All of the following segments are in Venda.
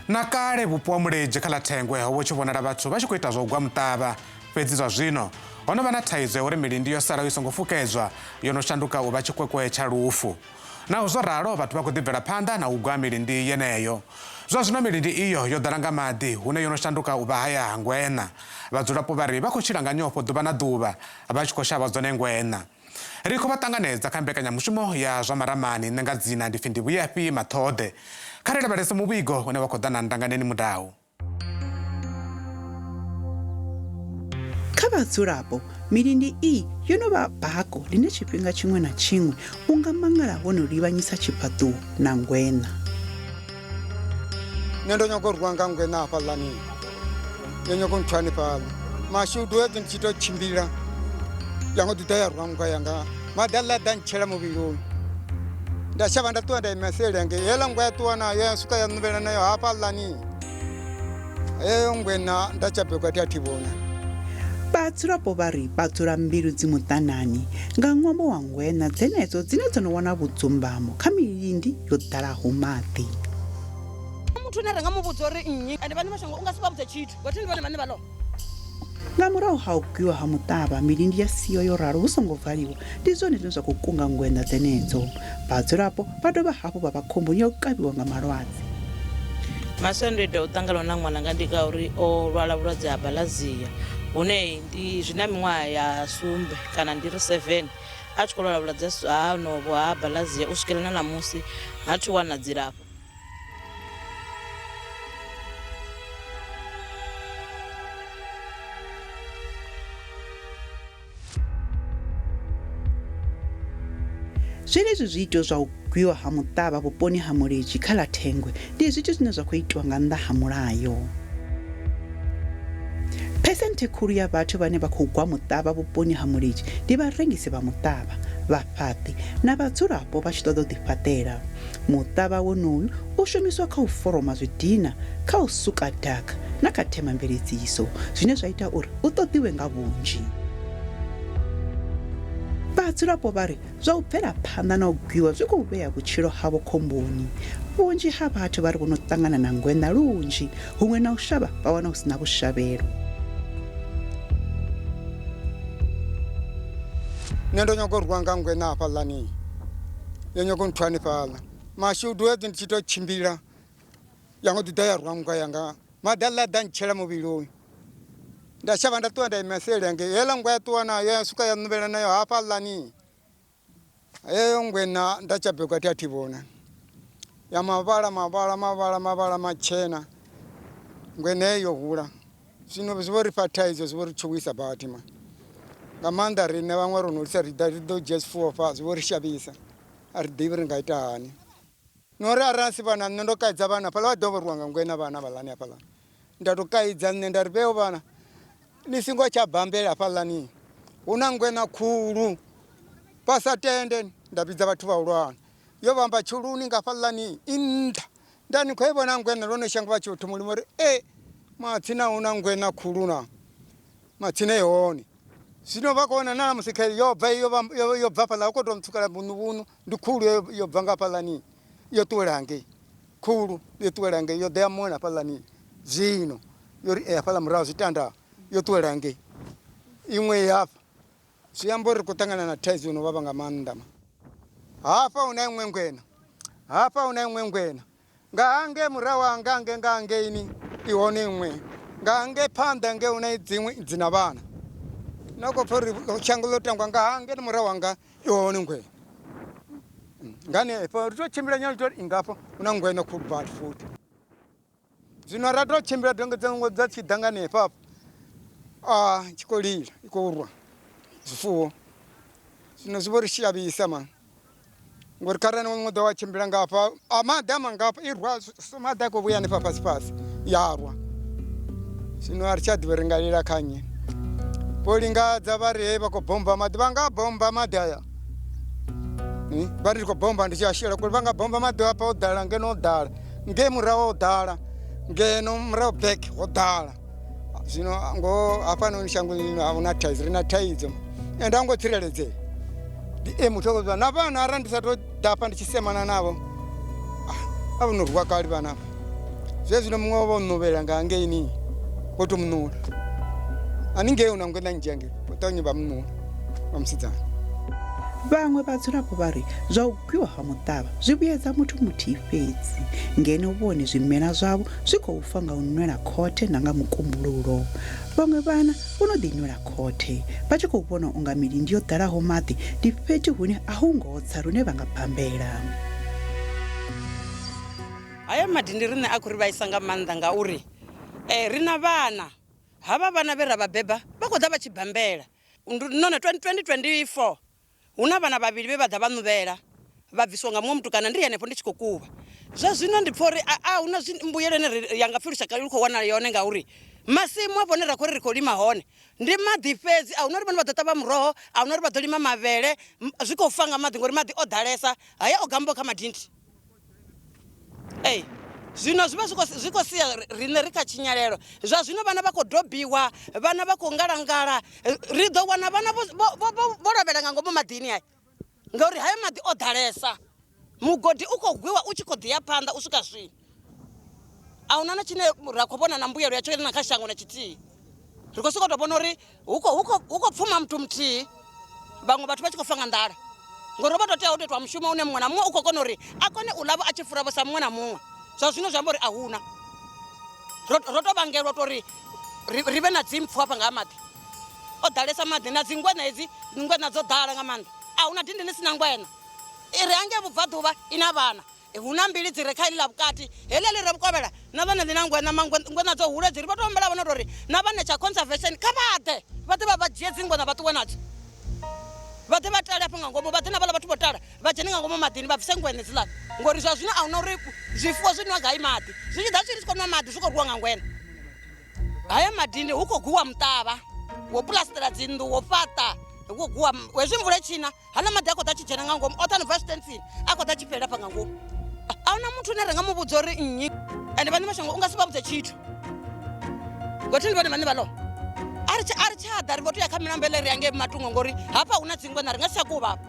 Na kale vhupo ha Mulenzhe kha ḽa Thengwe ho vha hu tshi vhonala vhathu vha tshi khou ita zwa u gwa muṱavha, fhedzi zwa zwino ho no vha na thaidzo ya uri milindi yo salaho i songo fukedzwa yo no shanduka u vha tshikwekwe tsha lufu. Naho zwo ralo, vhathu vha khou ḓi bvela phanḓa na u gwa milindi yeneyo. Zwa zwino milindi iyo yo ḓala nga maḓi hune yo no shanduka u vha haya ha ngweṋa. Vhadzulapo vha ri vha khou tshila nga nyofho ḓuvha na ḓuvha vha tshi khou shavha dzone ngweṋa. Ri khou vha ṱanganedza kha mbekanyamushumo ya zwa maramani, nṋe nga dzina ndi pfi ndi Vhuyafhi Maṱhoḓe. Kha ri lavhelese muvhigo une wa khou ḓa na Ndanganeni Mudau. Kha vhadzulapo, milindi iyi yo no vha bako ḽine tshifhinga tshiṅwe na tshiṅwe u nga mangala wo no livhanyisa tshifhaṱuwo na ngweṋa. Nṋe ndo nyaga u rwiwa nga ngweṋa hafhaḽani, ndo nyaga u nthwa hanefhaḽa mashudu hezwi ndi tshi tou tshimbila ya ngo ḓi ḓa ya rwa nngwa yanga maḓi aḽa ḓa ntshela muvhiluni nda shavha nda ṱuwa nda ima seli hangei heiḽa nngwa ya ṱuwa nayo ya swika ya ṋuvhela nayo hafhaḽani heyo ngweṋa nda tsha bebwa thi a thi vhona. Vhadzulapo vha ri vha dzula mbilu dzi muṱanani nga ṅwambo wa ngweṋa dzenedzo dzine dzo no wana vhudzumbamo kha milindi yo ḓalaho maḓi. Muthu une ra nga mu vhudza uri nnyi ende vhaṋe vha shango u nga si vha vhudze tshithu ngauri ndi vhone vhaṋe vha ḽo. Nga murahu ha u gwiwa ha muṱavha, milindi ya siwa yo ralo hu songo valiwa ndi zwone zwine zwa khou kunga ngweṋa dzenedzo. Vhadzulapo vha dovha hafhu vha vha khomboni ya u kavhiwa nga malwadze. Masiandoitwa a u ṱangana na ṅwananga ndi ka uri o lwala vhulwadze ha balazia hune ndi zwi na miṅwaha ya sumbe kana ndi ri 7 a tshi khou lwala vhulwadze ha honovho ha balazia u swikela na ṋamusi ha thu wana dzilafho. Zwenezwi zwiito zwa u gwiwa ha muṱavha vhuponi ha Muledzhi kha ḽa Thengwe ndi zwithu zwine zwa khou itiwa nga nnḓa ha mulayo. Phesenthe khulu ya vhathu vhane vha khou gwa muṱavha vhuponi ha Muledzhi ndi vharengisi vha muṱavha, vhafhaṱi na vhadzulapo vha tshi ṱoḓa u ḓifhaṱela. Muṱavha wonoyu u shumiswa kha u foroma zwidina, kha u suka daka na kha themamveledziso, zwine zwa ita uri u ṱoḓiwe nga vhunzhi. Vhadzulapo vha ri zwa u bvela phanḓa na u gwiwa zwi khou vhea vhutshilo havho khomboni. Vhunzhi ha vhathu vha ri vho no ṱangana na ngweṋa lunzhi, huṅwe na u shavha vha wana hu si na vhushavhelo. Nṋe ndo nyaga u rwiwa nga ngweṋa hafhaḽani, yo nyaga u nthwa hanefhaḽa. Mashudu hezwi ndi tshi tou tshimbila ya ngo ḓi ḓa ya rwa nngwa yanga, maḓi aḽa a ḓa ntshela muvhiluni. Nda shavha nda ṱuwa nda ima seli hangei, heiḽa nngwa ya ṱuwa nayo ya swika ya ṋuvhela nayo hafhaḽani. Heyo ngweṋa nda tsha bebwa thi a thi vhona, ya mavhala mavhala mavhala mavhala matshena, ngweṋa heyo yo hula. Zwino zwi vho ri fha thaidzo zwi vho ri tshuwisa badi mani, nga maanḓa riṋe vhaṅwe ro no lisa ri ḓa ri ḓo dzhia zwifuwo fha zwi vho ri shavhisa a ri ḓivhi ri nga ita hani. No ri arali si vhana nṋe ndo kaidza vhana hafhaḽa vha ḓo vho rwiwa nga ngweṋa vhana havhaḽani hafhaḽa, nda to kaidza nṋe nda ri vheo vhana ni singo tsha bambela hafhaḽani hu na ngweṋa khulu vha sa tende nda vhidza vhathu vhahulwane yo vhamba tshuluni nga hafhaḽani i nṱha nda ni khou i vhona ngweṋa ḽono shango vha tshi thoma u lima uri e matsina hu na ngweṋa khulu na matsina i hone zwino vha khou vhona na musi kha yo bva yo yo bva fhaḽa hu khou tou ntsukela vhuṋu vhuṋu ndi khulu yo bva nga hafhaḽani yo ṱuwela hangei khulu yo ṱuwela hangei yo ḓa ya mona hafhaḽani zwino yo ri e hafhaḽa murahu zwitanda yo ṱuwela ngei iṅwe i hafha zwi amba uri ri khou ṱangana na thaidzo no vhavha nga maanḓa hafha hu na iṅwe ngwena hafha hu na iṅwe ngwena nga hange murahu hanga hange nga hangeini i hone iṅwe nga hange phanḓa nge hu na dziṅwe dzi na vhana na khou pfa uri shango ḽo tangwa nga hange murahu hanga i hone ngwena ngani efho ri tou tshimbila nyana tori ingafho hu na ngwena khulu badi futhi Zwino ra tou tshimbila donngi dziṅwe dza tshi ḓa nga hanefha hafha a tshi khou lila i khou rwa zwifuwo, zwino zwi vho ri shavhisa mani ngori kharali ṅwe ḓo wa tshimbila nga hafha a maḓi a mangafha i rwa maḓi a khou vhuya hanefha fhasi fhasi ya rwa, zwino a ri tsha ḓivha ri nga lila kha nnyi. Vho lingedza vha ri hei vha khou bommba maḓi vha nga bommba maḓi aya vha ri khou bommba ndi tshi a shela kule vha nga bommba maḓi hafha o ḓala ngeno o ḓala. Ngei murahu ho ḓala ngeno murahu back ho ḓala zwino ngoho hafhanoni shangoni a huna thaidzo ri na thaidzo ende a ngo tsireledzea ndi e muthu a na vhana arali ndi sa to ḓa hafha ndi tshi semana navho a vho no rwiwa kale vhana afha. Zwezwino muṅwe vho ṋuvhela nga hangeini vho to muṋula haningei hu na ngweṋa nnzhi hangei vho ṱavhanye vha muṋula wa musidzana. Vhaṅwe vhadzulapo vha ri zwa u gwiwa ha muṱavha zwi vhuyedza muthu muthihi fhedzi, ngeno vhone zwimela zwavho zwi khou fa nga u nwela khothe na nga mukumbululo. Vhaṅwe vhana vho no ḓi nwela khothe vha tshi khou vhona u nga milindi yo ḓalaho maḓi ndi fhethu hune a hu ngo tsa lune vha nga bambela. Haya madindi riṋe a khou ri vhaisa nga maanḓa ngauri ri na vhana, havha vhana vhe ra vha beba vha khou ḓa vha tshi bambela. None 2024 hu na vhana vhavhili vhe vha ḓa vha ṋuvhela vha bviswa nga muṅwe mutukana ndi henefho ndi tshi khou kuvha. Zwa zwino ndi pfha uri a hu na mbuyelo ine ya nga pfhi lushaka lu khou wana yone ngauri masimu afho hune ra khou ri ri khou lima hone ndi maḓi fhedzi, a hu na uri vhone vha ḓo ṱavha muroho, a hu na uri vha ḓo lima mavhele, zwi khou fa nga maḓi ngori maḓi o ḓalesa haya o gambiwa kha madindi. Ee, zwino zwi vha zwi khou sia riṋe ri kha tshinyalelo. Zwa zwino vhana vha khou dobiwa, vhana vha khou ngalangala, ri ḓo wana vhana vho lovhela nga ngomu maḓini haya ngauri haya maḓi o ḓalesa. Mugodi u khou gwiwa u tshi khou ḓi ya phanḓa u swika zwino. A hu na na tshine ra khou vhona na mbuyelo yatsho na kha shango na tshithihi. Ri khou sokou tou vhona uri hu khou pfuma muthu muthihi vhaṅwe vhathu vha tshi khou fa nga nḓala ngori ro vha tou tea u tou itwa mushumo une muṅwe na muṅwe u khou kona uri a kone u ḽa vho a tshi fura vho sa muṅwe na muṅwe. Zwa zwino zwi amba uri a huna, ro tou vhangelwa tou ri ri vhe na dzimpfu hafha nga ha maḓi o ḓalesa maḓi na dzingweṋa hedzi ngweṋa dzo ḓala nga maanḓa a huna dindi ḽi si na ngweṋa i re hangei vhubvaḓuvha i na vhana. Hu na mbili dzi re kha heḽi ḽa vhukati, heḽia ḽi re vhukovhela na ḽone ḽi na ngweṋa. Ngweṋa dzo hula dzi ri vha tou humbela vhone uri na vha Nature Conservation kha vha ḓe vha ḓe vha dzhie dzingweṋa vha ṱuwe nadzo. Vha ḓe vha tale hafho nga ngomu, vha ḓe na vhaḽa vhathu vho tala vha dzhene nga ngomu maḓini vha bvise ngweṋa hedziḽani ngori zwa zwino a hu na uri zwifuwo zwi nwa gai maḓi. Zwi tshi ḓa zwi tshi khou nwa maḓi zwi khou rwiwa nga ngweṋa. Haya madindi hu khou gwiwa muṱavha wo puḽasiṱela dzinnḓu, wo fhaṱa, hu khou gwiwa hezwi mvula i tshi na Haḽa maḓi a khou ḓa tshi dzhena nga ngomu oṱhe a no bva zwitentsini a khou ḓa tshi fhelela hafha nga ngomu. A huna muthu une ra nga mu vhudza uri nnyi ende vhaṋe vha shango u nga si vha vhudze tshithu ngori ndi vhone vhaṋe vha ḽone. A ri a ri tsha ḓa ri vho tou ya kha milambo heiḽa ri ya ngei matungo ngori hafha hu na dzingweṋa ri nga si tsha kuvha hafha.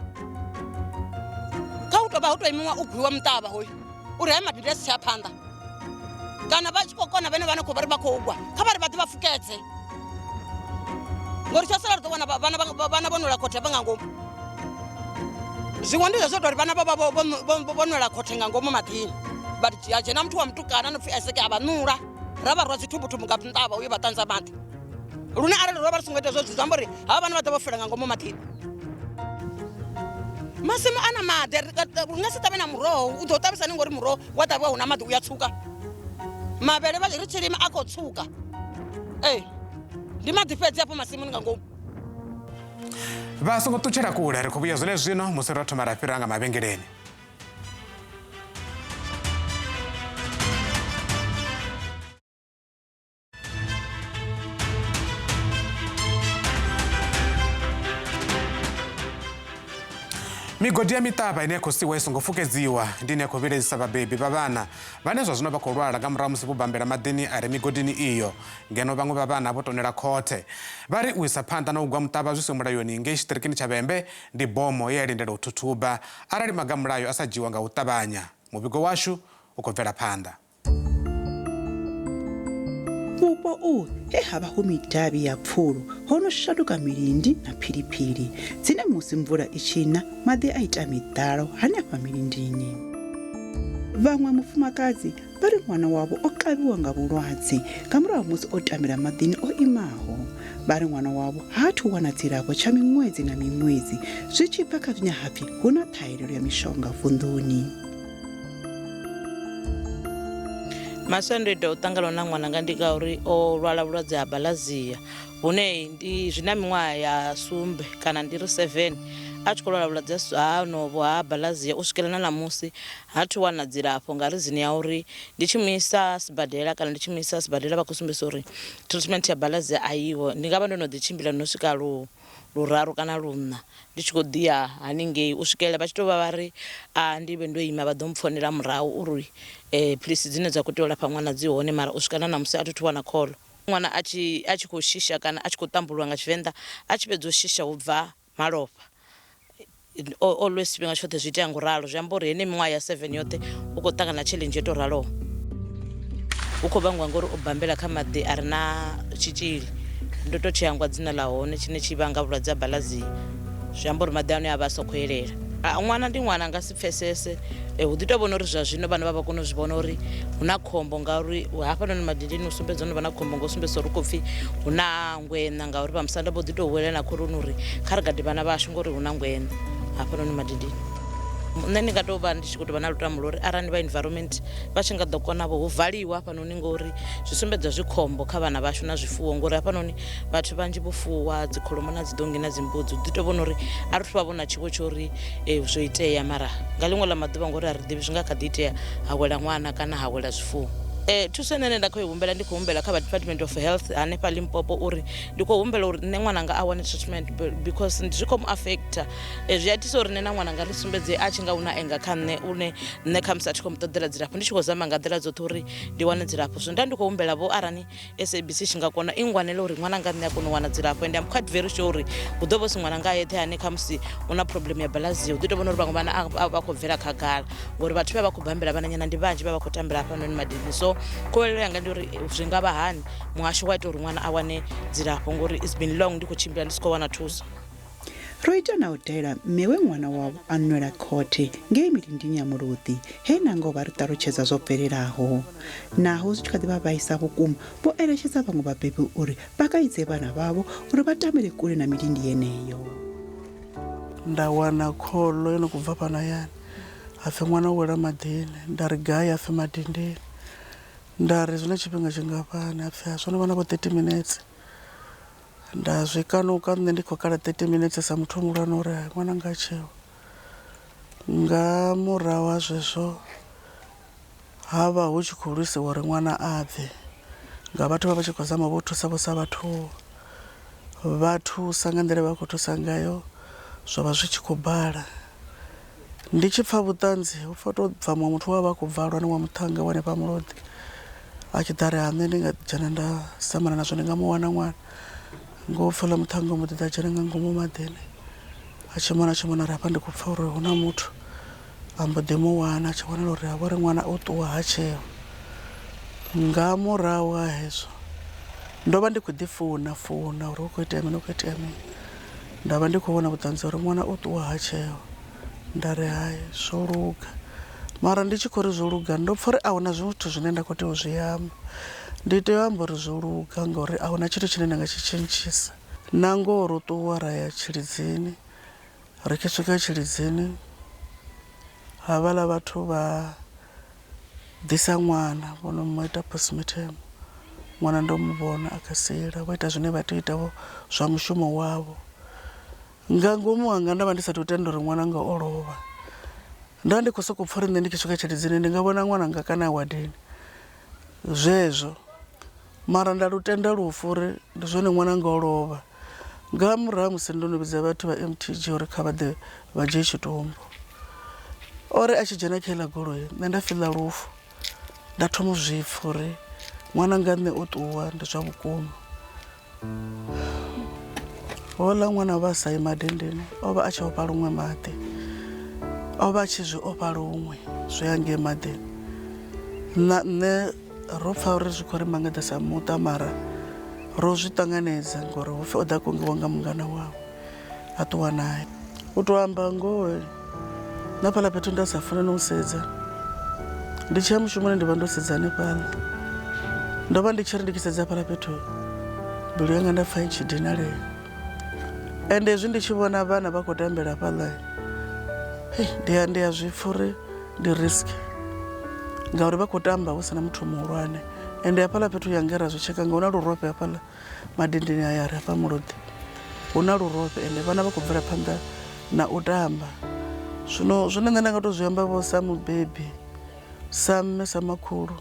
Kha hu tou vha hu tou imiwa u gwiwa muṱavha hoyu uri haya madindi a si tsha ya phanḓa kana vha tshi khou kona vhene vhane khou vha ri vha khou gwa kha vha ri vha ḓe vha fukedze. Ngori tsho sala ri ḓo wana vhana vhana vho nwela khothe hafha nga ngomu. Zwiṅwe ndi zwezwo tou ri vhana vha vha vho nwela khothe nga ngomu maḓini vha ha dzhena muthu wa mutukana no pfhi Isaac a vha ṋula ra vha rwa dzithumbuthumbu nga muṱavha uyo vha ṱanza maḓi lune arali ro vha ri songo ita zwezwo zwi amba uri havha vhana vha ḓo vha fela nga ngomu maḓini. Masimu a na maḓi ri nga si ṱavhe na muroho u ḓo ṱavhisa ni ngori muroho wa ṱavhiwa hu na maḓi u ya tswuka mavhele ri tshi lima a khou tswuka. Ee, ndi maḓi fhedzi afho masimuni nga ngomu. Vha songo ṱutshela kule, ri khou vhuya zwenezwino musi ro thoma ra fhira nga mavhengeleni. Migodi ya miṱavha ine ya khou siwa i songo fukedziwa ndi ine ya khou vhilaedzisa vhabebi vha vhana vhane zwa zwino vha khou lwala nga murahu musi vho bambela maḓini a re migodini iyo ngeno vhaṅwe vha vhana vho tonela khothe. Vha ri u isa phanḓa na u gwa muṱavha zwi siho mulayoni ngei tshiṱirikini tsha Vhembe ndi bomo ye ya lindela u thuthuba arali maga a mulayo a sa dzhiiwa nga u ṱavhanya. Muvhigo washu u khou bvela phanḓa. Vhupo uhu he ha vha hu midavhi ya pfulo ho no shanduka milindi na philiphili dzine musi mvula i tshi na, maḓi a ita miḓalo hanefha milindini. Vhaṅwe mufumakadzi vha ri ṅwana wavho o kavhiwa nga vhulwadze nga murahu ha musi o tambela maḓini o imaho. Vha ri ṅwana wavho ha athu wana dzilafho tsha miṅwedzi na miṅwedzi zwi tshi bva kha zwine ha pfi hu na ṱhahelelo ya mishonga vunḓuni. Masiandoitwa a u ṱangana na ṅwananga ndi ngauri o lwala vhulwadze ha balazia vhune ndi zwi na miṅwaha ya sumbe kana ndi ri 7 a tshi khou lwala vhulwadze ha honovho ha balazia u swikela na ṋamusi ha thu wana dzilafho nga rizini ya uri ndi tshi mu isa sibadela kana ndi tshi mu isa sibadela vha khou sumbedzisa uri treatment ya balazia a iho. Ndi nga vha ndo no ḓi tshimbila no swika lu luraru kana luṋa ndi tshi khou ḓi ya haningei u swikelela vha tshi tou vha vha ri a ndi vhe ndo ima vha ḓo mpfonela murahu uri philisi dzine dza khou tea u lafha ṅwana dzi hone mara u swika na ṋamusi a thi thu wana khoḽo. Ṅwana a tshi a tshi khou shisha kana a tshi khou ṱambuluwa nga Tshivenḓa a tshi fhedza u shisha hu bva malofha always tshifhinga tshoṱhe zwi itea ngo ralo zwi amba uri heneyi miṅwaha ya 7 yoṱhe u khou ṱangana na challenge yo tou raloho. Hu khou vhangiwa ngori o bambela kha maḓi a re na tshitzhili, ndo to tshi hangwa dzina ḽa hone, tshine tshi vhanga vhulwadze ha balazia. Zwi amba uri maḓi a hone a vha a sa khou elela. Ṅwana ndi ṅwana a nga si pfesese, hu ḓi tou vhona uri zwa zwino vhana vha vha kona u zwi vhona uri hu na khombo ngauri hafhanoni madindini u sumbedza ho no vha na khombo ngo sumbedzisa uri hu khou pfhi hu na ngweṋa ngauri vha musanda vho ḓi tou huwelela na khoroni uri kha ri gade vhana vhashu ngori hu na ngweṋa hafhanoni madindini. Nṋe ndi nga tou vha ndi tshi khou tou vha na lutamo lwa uri arali vha environment vha tshi nga ḓo kona vho hu valiwe hafhanoni ngori zwi sumbedza zwi khombo kha vhana vhashu na zwifuwo ngori hafhanoni vhathu vhanzhi vho fuwa dzikholomo na dziḓonngi na dzimbudzi. U ḓi tou vhona uri a ri thu vha vhona tshiwo tsho uri zwo itea mara nga ḽiṅwe ḽa maḓuvha ngori a ri ḓivhi zwi nga kha ḓi itea ha wela ṅwana kana ha wela zwifuwo. Thuso ine nda khou i humbela ndi khou humbela kha vha Department of Health hanefha Limpopo uri ndi khou humbela uri nṋe ṅwananga a wane treatment because zwi khou mu affecter. Zwi a itisa uri nṋe na ṅwananga ri sumbedze a tshi nga u na anger kha nṋe une nṋe khamusi a thi khou mu ṱoḓela dzilafho ndi tshi khou zama nga nḓila dzoṱhe uri ndi wane dzilafho. Zwino nda ndi khou humbela vho arali SABC tshi nga kona i ngwanele uri ṅwananga nṋe a kone u wana dzilafho and I'm quite very sure uri hu ḓo vha hu si ṅwananga a yeṱhe ane khamusi u na problem ya balazia hu ḓi tou vhona uri vhaṅwe vhana vha khou bvela khagala ngori vhathu vhe vha khou bambela vhananyana ndi vhanzhi vha vha khou tambela hafhanoni madini. So khuwelelo yanga ndi uri zwi nga vha hani muhasho wa ita uri ṅwana a wane dzilafho ngori it's been long ndi khou tshimbila ndi si khou wana thuso. Ro ita na u dalela mme we ṅwana wavho a nwela khothe ngei milindini ya Muluḓi, he nangoho vha ri ṱalutshedza zwo bvelelaho. Naho zwi tshi kha ḓi vha vhaisa vhukuma, vho eletshedza vhaṅwe vhabebi uri vha kaidze vhana vhavho uri vha tambele kule na milindi yeneyo. Nda wana khoḽo yo no khou bva fhano hayani, ha pfi ṅwana o wela maḓini. Nda ri gai, ha pfi madindini. Nda ri zwi na tshifhinga tshingafhani, ha pfi zwo no vha na vho 30 minetse. Nda zwi kanuka nṋe ndi khou kala 30 minetse sa muthu muhulwane uri hai ṅwananga ha tsheho. Nga murahu ha zwezwo ha vha hu tshi khou lwisiwa uri ṅwana a bve nga vhathu vha vha tshi khou zama vho thusa vho sa vhathu vha thusa nga nḓila vha khou thusa ngayo zwa vha zwi tshi khou bala. Ndi tshi pfa vhuṱanzi hu pfa tou bva muṅwe muthu we a vha a khou bva lwani wa muṱhannga wa hanefha Mulodi a tshi ḓa ri ha nṋe ndi nga dzhena nda semana nazwo ndi nga mu wana ṅwana. Ngoho upfhi houḽa muṱhannga o mbo ḓi ḓa a dzhena nga ngomu maḓini a tshi mona a tshi mona a ri hafha ndi khou pfha uri hu na muthu a mbo ḓi mu wana a tshi wanala uri ha vha uri ṅwana o ṱuwa ha tsheho. Nga murahu ha hezwo ndo vha ndi khou ḓi founa founa uri hu khou itea mini hu khou itea mini. Nda vha ndi khou vhona vhuṱanzi ha uri ṅwana o ṱuwa ha tsheho. Nda ri hai zwo luga mara ndi tshi khou ri zwo luga ndo pfha uri ahuna zwiṅwe zwithu zwine nda khou tea u zwi amba. Ndi tea u amba uri zwo luga ngori ahuna tshithu tshine nda nga tshi tshentshisa. Na ngoho ro ṱuwa ra ya Tshilidzini, ri tshi swika Tshilidzini havhaḽa vhathu vha ḓisa ṅwana vho no mu ita postmortem. Ṅwana ndo mu vhona a kha sila vho ita zwine vha tea u ita zwa mushumo wavho. Nga ngomu hanga nda vha ndi sa tou tenda uri ṅwananga o lovha. Nda ndi khou sokou pfha uri nṋe ndi tshi swika Tshilidzini ndi nga vhona ṅwananga kana a wadeni zwezwo mara nda lutenda lufu uri ndi zwone ṅwananga o lovha. Nga murahu ha musi ndo no vhidza vhathu vha MTG uri kha vha ḓe vha dzhie tshitumbu, o ri a tshi dzhena kha heiḽa goloi nṋe nda fiḽa lufu nda thoma u zwi pfha uri ṅwananga nṋe o ṱuwa ndi zwa vhukuma. Houḽa ṅwana o vha a sa yi madendeni o vha a tshi ofha luṅwe maḓi o vha a tshi zwi ofha luṅwe zwo ya ngei maḓini na nṋe ro pfha uri zwi khou ri mangadza sa muṱa mara ro zwi ṱanganedza ngori hupfi o ḓa kungiwa nga mungana wawe a ṱuwa nae. U tou amba ngoho na fhaḽa fhethu nda sa funi no u sedza ndi tshi ya mushumoni ndi vha ndo sedza hanefhaḽa ndo vha ndi tshi ri ndi tshi sedza hafhaḽa fhethu mbilu yanga nda pfha i tshi dinalea ende hezwi ndi tshi vhona vhana vha khou tambela hafhaḽa ndi a ndi a zwi pfha uri ndi risk ngauri vha khou tamba hu si na muthu muhulwane ende hafhaḽa fhethu ya nge ra zwi tsheka nga hu na lurofhe hafhaḽa madindini aya a re hafha Mulodi hu na lurofhe ende vhana vha khou bvela phanḓa na u tamba. Zwino zwine nṋe nda nga to zwi amba vho sa mubebi sa mme sa makhulu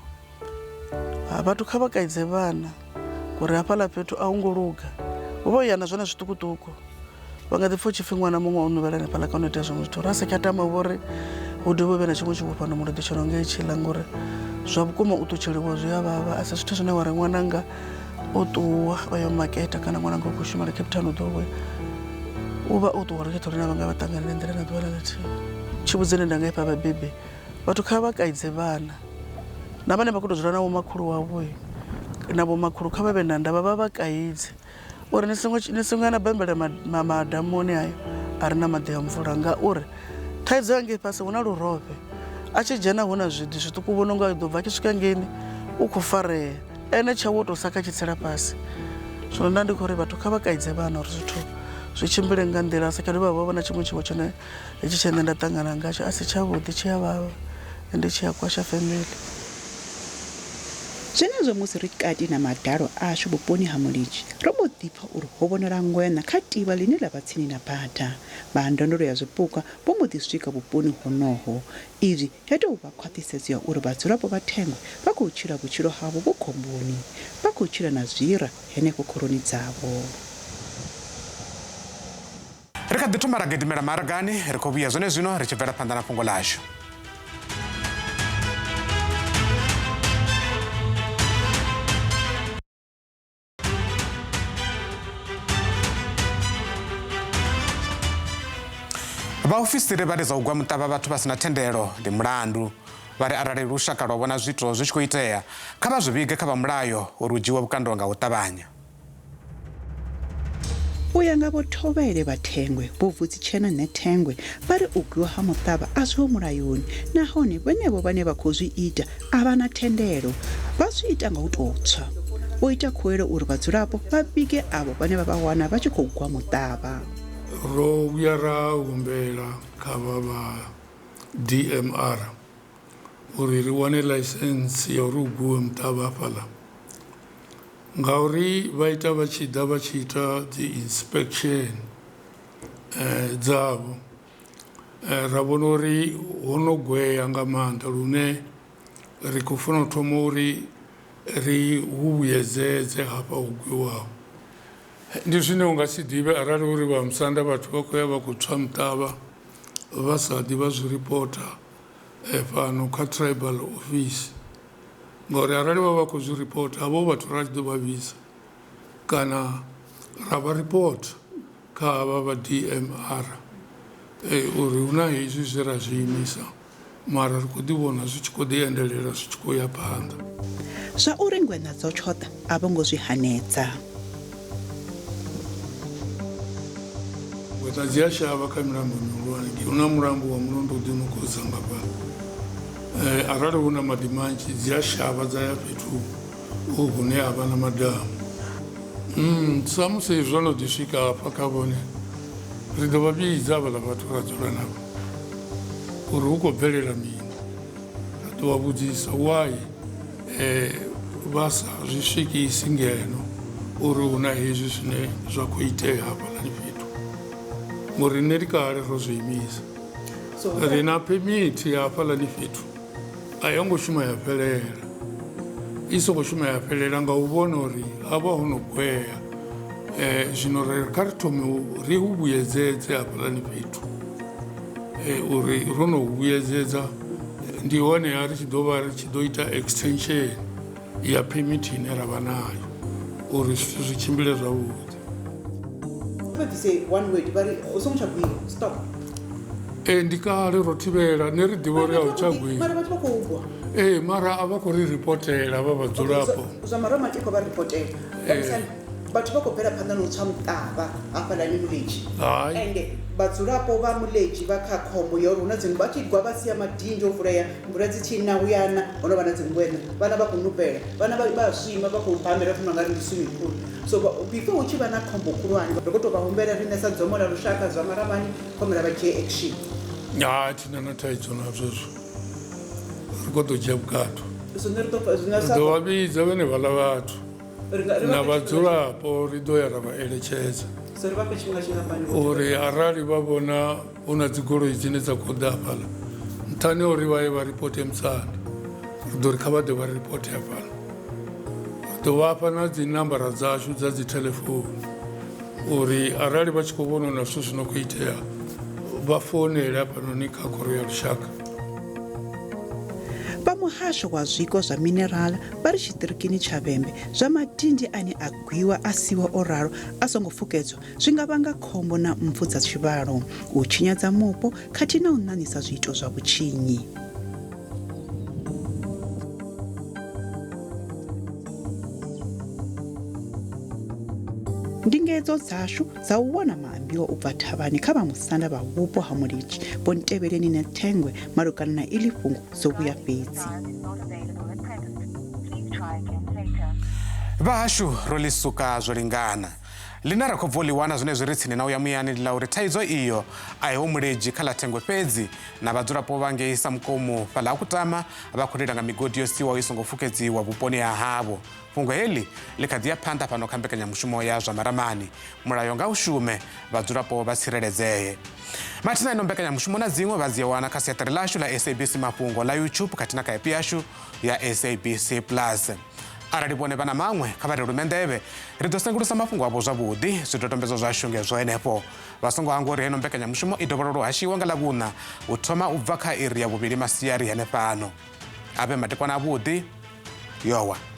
vhathu kha vha kaidze vhana ngori hafhaḽa fhethu a hu ngo luga hu vha ho ya na zwana zwiṱukuṱuku. Vha nga ḓi pfha hu tshi pfhi ṅwana muṅwe o ṋuvhela hanefhaḽa kana o itea zwiṅwe zwithu ra si tsha tama vho uri hu dovhe hu vhe na tshiṅwe tshiwo fhano Mulodi tsho no nga hetshiḽa ngori zwa vhukuma u ṱutsheliwa zwi a vhavha a si zwithu zwine wa ri ṅwananga o ṱuwa o ya maketa kana ṅwananga u khou shumela Cape Town u ḓo vhuya u vha o ṱuwa lwa tshoṱhe lune vha nga vha ṱangana na nḓila na ḓuvha na ḽithihi. Tsivhudzo ine nda nga ifha vhabebi vhathu kha vha kaidze vhana. Na vhane vha khou tou dzula na vhomakhulu wavho na vhomakhulu kha vha vhe na ndavha vha vha kaidze uri ni songo ni songo ya na bambela madamuni hayo a re na maḓi a mvula ngauri thaidzo ya ngei fhasi hu na lurofhe a tshi dzhena hu na zwiḓi zwiṱuku vhono nga ḓo bva a tshi swika ngeini u khou farea ene tshawe u tou sa kha tshi tsela fhasi. Zwino nda ndi khou ri vhathu kha vha kaidze vhana uri zwithu zwi tshimbile nga nḓila sa kha vha vha vhona tshiṅwe tshiwo tshine hetshi tshe nṋe nda ṱangana ngatsho a si tshavhuḓi tshi a vhavha ende tshi a kwasha family. Zwenezwo musi ri kati na madalo ashu vhuponi ha Mulitshi, ro mbo ḓi pfa uri ho vhonala ngweṋa kha tivha ḽine ḽa vha tsini na bada. Vha ndondolo ya zwipuka vho mbo ḓi swika vhuponi honoho. Izwi ya tou vha khwaṱhisedzo ya uri vhadzulapo vha Thengwe vha khou tshila vhutshilo havho vhu khomboni. Vha khou tshila na zwira henefho khoroni dzavho. Ri kha ḓi thoma ra gidimela maragani, ri khou vhuya zwenezwino ri tshi bvela phanḓa na fhungo ḽashu. Vhaofisiri vha ri zwa u gwa muṱavha vhathu vha si na thendelo ndi mulandu. Vha ri arali lushaka lwa vhona zwiito zwi tshi khou itea, kha vha zwi vhige kha vha mulayo uri hu dzhiwe vhukando nga u ṱavhanya. U ya nga Vho Thovhele vha Thengwe, Vho Vudzitshena Nethengwe vha ri u gwiwa ha muṱavha a zwiho mulayoni nahone vhenevho vhane vha khou zwi ita a vha na thendelo, vha zwi ita nga u tou tswa. Vho ita khuwelelo uri vhadzulapo vha vhige avho vhane vha vha wana vha tshi khou gwa muṱavha. Ro vhuya ra humbela kha vha vha DMR uri ri wane ḽaisentsi ya uri hu gwiwe muṱavha hafhaḽa. Ngauri vha ita vha tshi ḓa vha tshi ita dzi inspection dzavho ra vhona uri ho no gwea nga maanḓa lune ri khou funa u thoma uri ri hu vhuyedzedze hafha ho gwiwaho. Ndi zwine u nga si ḓivhe arali uri vha musanda vhathu vha khou ya vha khou tswa muṱavha vha sa ḓi vha zwi ripota fhano kha tribal office. Ngauri arali vha vha khou zwi ripota havho vhathu ra tshi ḓo vha vhidza kana ra vha ripota kha havha vha DMR uri hu na hezwi zwe ra zwi imisa mara ri khou ḓi vhona zwi tshi khou ḓi endelela zwi tshi khou ya phanḓa. Zwa uri ngweṋa dzo tshoṱha a vho ngo zwi hanedza. Ngweṋa dzi a shavha kha milambo mihulwane ngei hu na mulambo wa Mulondoti u no khou tsa nga fhaḽa. Arali hu na maḓi manzhi dzi a shavha dza ya fhethu hune ha vha na madamu. Sa musi zwo no ḓi swika hafha kha vhone ri ḓo vha vhidza havhaḽa vhathu ra dzula navho uri hu khou bvelela mini, ra ḓo vha vhudzisa why vha sa zwi swikisi ngeno uri hu na hezwi zwine zwa khou itea hafhaḽani fhethu ngori nṋe ndi kale ro zwi imisa. Ri na phemithi ya hafhaḽani fhethu a yo ngo shuma ya fhelela, i songo shuma ya fhelela nga u vhona uri ha vha ho no gwea zwino ri kha ri thome ri hu vhuyedzedze hafhaḽani fhethu uri ro no hu vhuyedzedza ndi hone ha ri tshi ḓo vha ri tshi ḓo ita extension ya phemithi ine ra vha nayo uri zwithu zwi tshimbile zwavhuḓi. Vha bvise one word vha ri u songo tsha gwiwa stop. Ee ndi kale ro thivhela nṋe ri ḓivha uri a hu tsha gwiwa. Mara vhathu vha khou gwa. Ee mara a vha khou ri ripotela vha vhadzulapo. Zwa Maroma i khou vha ripotela. Vhathu vha khou bvela phanḓa na u tswa muṱavha hafhaḽani Muledzhi. Hai. Ende vhadzulapo vha Muledzhi vha kha khombo ya uri hu na dzi vha tshi gwa vha sia madindi o vulea mvula dzi tshi na hu ya na ho no vha na dzingweṋa vhana vha khou nupela vhana vha swima vha khou bammbela vha nga ri ndi swimming pool. So before hu tshi vha na khombo khulwane ri khou tou vha humbela riṋe sa dzomo ḽa lushaka zwa Maramani khomela vha dzhie action. Hai thina na thaidzo nazwo hezwo ri khou ḓo dzhia vhukando. Zwine ri ḓo Ri ḓo vha vhidza vhenevhaḽa vhathu na vhadzulapo ri ḓo ya ra vha eletshedza uri arali vha vhona hu na dzigoloi dzine dza khou ḓa hafhaḽa nṱhani ha uri vha ye vha ripote musanda ri ḓo ri kha vha ḓe vha ripote hafhaḽa. Ri ḓo vha fha na dzi nambara dzashu dza dzi theḽefoni uri arali vha tshi khou vhona na zwithu zwi no khou itea vha founele hafhanoni kha khoro ya lushaka. Vha muhasho wa zwiko zwa minerala vha ri tshiṱirikini tsha Vhembe zwa madindi ane a gwiwa a siwa o ralo a songo fukedzwa zwi nga vhanga khombo na mpfu dza tshivhalo, u tshinyadza mupo khathihi na u ṋaṋisa zwiito zwa vhutshinyi. Ndingedzo dzashu dza u wana maambiwa u bva thavhani kha vha musanda vha vhupo ha Muledzhi Vho Ntevheleni Nethengwe malugana na iḽi fhungo dzo vhuya fhedzi. Vhahashu ro ḽi suka zwo lingana. Ḽine ra khou bva u ḽi wana zwenezwi ri tsini na u ya muyani ndi ḽa uri thaidzo iyo a iho Muledzhi kha ḽa Thengwe fhedzi, na vhadzulapo vha ngei Samukomu fhaḽa ha Kutama vha khou lila nga migodi yo siwaho i songo fukedziwa vhuponi ha havho. Fhungo heḽi ḽi kha ḓi ya phanḓa fhano kha mbekanyamushumo ya zwa maramani. Mulayo nga u shume, vhadzulapo vha tsireledzee. Mathina ino mbekanyamushumo na dziṅwe vha dzi wana kha siaṱari ḽashu ḽa SABC Mafhungo ḽa YouTube khathihi na kha app yashu ya SABC Plus. Arali vhone vha na maṅwe, kha vha ri lume nḓevhe. Ri ḓo sengulusa mafhungo avho zwavhuḓi, zwidodombedzo zwashu ngezwo henefho. Vha songo hangwa uri heino mbekanyamushumo i dovhololwa u hashiwa nga Ḽavhuṋa u thoma u bva kha iri ya vhuvhili masiari henefhano. A vhe madekwana avhuḓi. Yowa.